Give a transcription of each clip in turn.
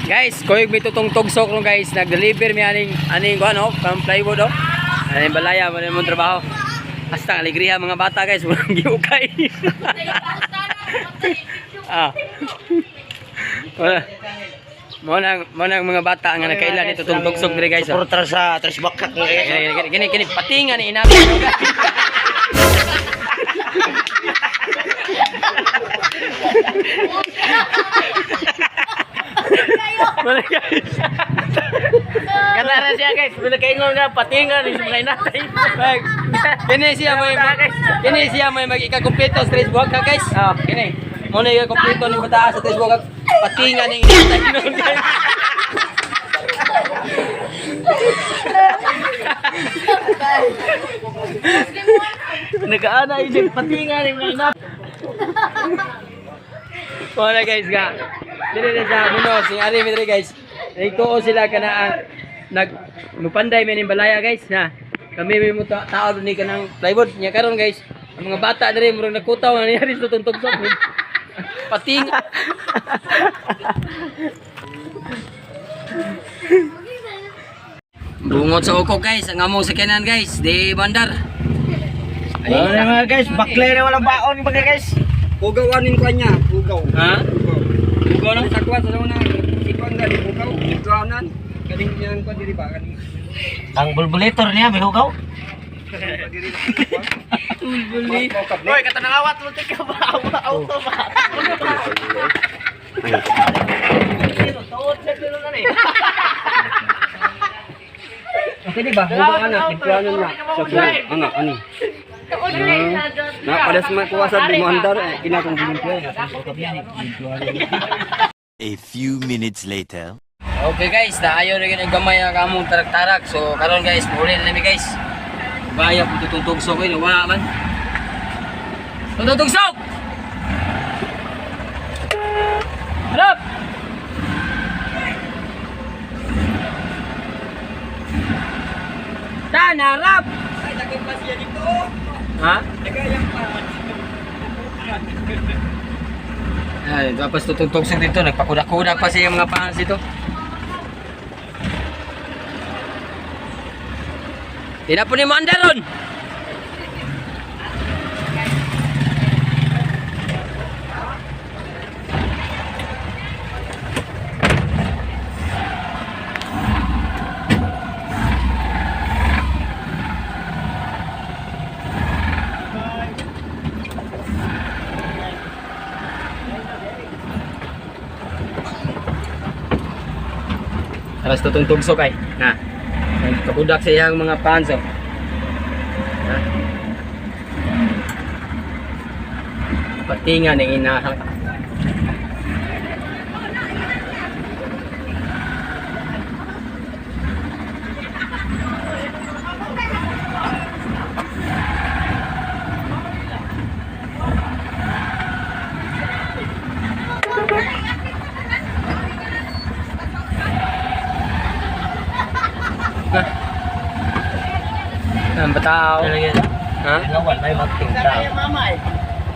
Guys, kuyog mi tutong tugsok ron, guys. Nag-deliver mi aning aning kuan oh, pang plywood oh. Aning balaya mo mong trabaho. Hasta ang alegriya mga bata, guys, walang giukay. Ah. Wala. Mo nang mga bata nga nakaila nito tong tugsok dire, guys, oh. Supporter sa Tres Bakak, mga guys. Gini gini gini gini patingan ni inabi. Wala, guys. Katara siya, guys, bila kaingon nga patingan ni mga inatay. Bag. Kini siya may mag-ikakumpleto sa tres buwag ka, guys. Ah, kini. Mo na ikakumpleto ni bataa sa tres buwag patingan ni inatay noon, guys. Nagaana isip patingan ni mga inatay. Wala, guys, ga. Dili na sa Munos, sing ari mi diri, guys. Nagtuo sila kana ang nag mupanday mi ning balaya, guys, na. Kami mi mo tao ni kanang plywood nya karon, guys. Ang mga bata diri murag nagkutaw nga niya sa tuntog. Pating. Bungot sa uko, guys, ang among sakyanan, guys, di bandar. Wala, mga guys, baklay na walang baon, mga guys. Pugaw anin ko niya, pugaw. Ha? Pugaw nang sakwa sa una, sikon dali pugaw, ituanan. Kaning yan ko diri ba kaning Ang bulbulitor niya may hugaw. Bulbuli. Hoy, katanawat mo tika ba auto ba? Okay di ba? Pugaw ana, ituanan na. Sa ana ani. Na padas makuha sa di mo andar eh, kinakong binuntay. A few minutes later. Okay guys, naayo na gid ang gamay ang among tarak-tarak. So karon, guys, muuli na nami, guys. Baya po tutong tugsok eh, wala man. Tutong tugsok! Harap! Tan, harap! Ay daghan pa siya dito. Ha? Nagayang pa. Ay, tapos tutong tugsok dito, nagpakudak-kudak pa siya mga pahans dito. Tinapon ni mo andaron! Aras tutong tugsok ay. Na. Nagpakudak sa iyang mga pahans oh. Ha? Patingan ng inahak. Ang batao. Ha? Ngawan may magtingta.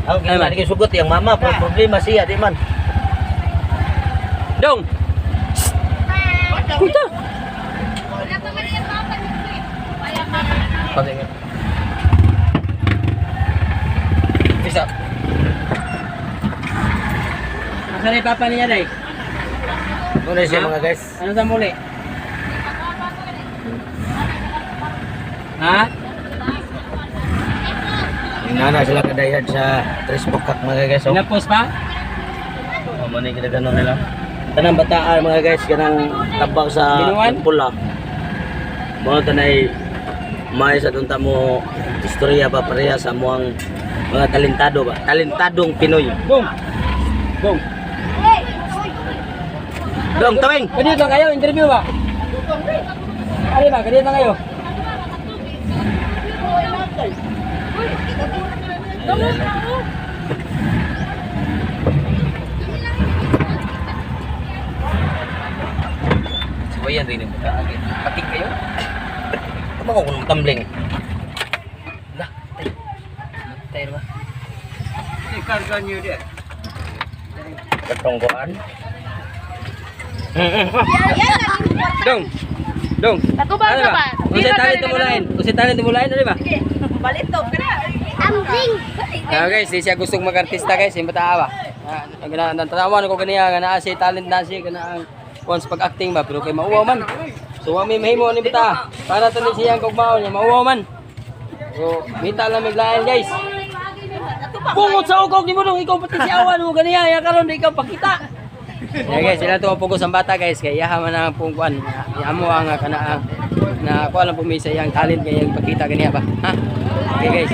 Ang Ay, man. gina sugot yang mama, problema siya di man. Dong. Kuta. Patingan. Isa. Asa na yung papa niya, day? Muna siya, Ha? mga guys. Ano sa muli? Ha? Nana sila kadayad sa Tres Bakak, mga guys. Oh. Pinapos pa? Oh, mo ni ginaganon nila. Tanang bataan, mga guys, kanang tabaw sa Binuan? pula. Mo tanay may sa dunta mo istorya ba pareha sa muang mga talentado ba? Talentadong Pinoy. Dong. Dong. Dong, tawing. Kadiyot lang kayo, interview ba? Ano ba? Kadiyot lang kayo. Subayan rin ang bata. Patik kayo? Tama ko kung tumbling. Lah, tay. Matay ba? Ikarga niyo di. Katonggoan. Dong. Dong. Tatubang Ano sa ba? ba? Unsay talent mo lain? Unsay talent mo lain, ano ba? Ambling. Ah guys, di siya gustong mag-artista, guys, yung bata ba. Ah, gana tanawan ko ganiya nga naa siya talent na siya kana ang once pag-acting ba, pero kay mauwaw man. So wa may mahimo ni bata. Para to ni siya ang kugmaon niya, mauwaw man. So, mita lang maglain, guys. Bungot sa ugog ni mo dong, ikaw pati si awan mo ganiya ya karon di ikaw pakita. Yeah, guys, sila to ang pugos ang bata, guys, kay iyaha man ang pungkuan. Amo ang kana ang na kuan lang pumisa iyang talent kay iyang pakita ganiya ba. Ha? Okay, guys.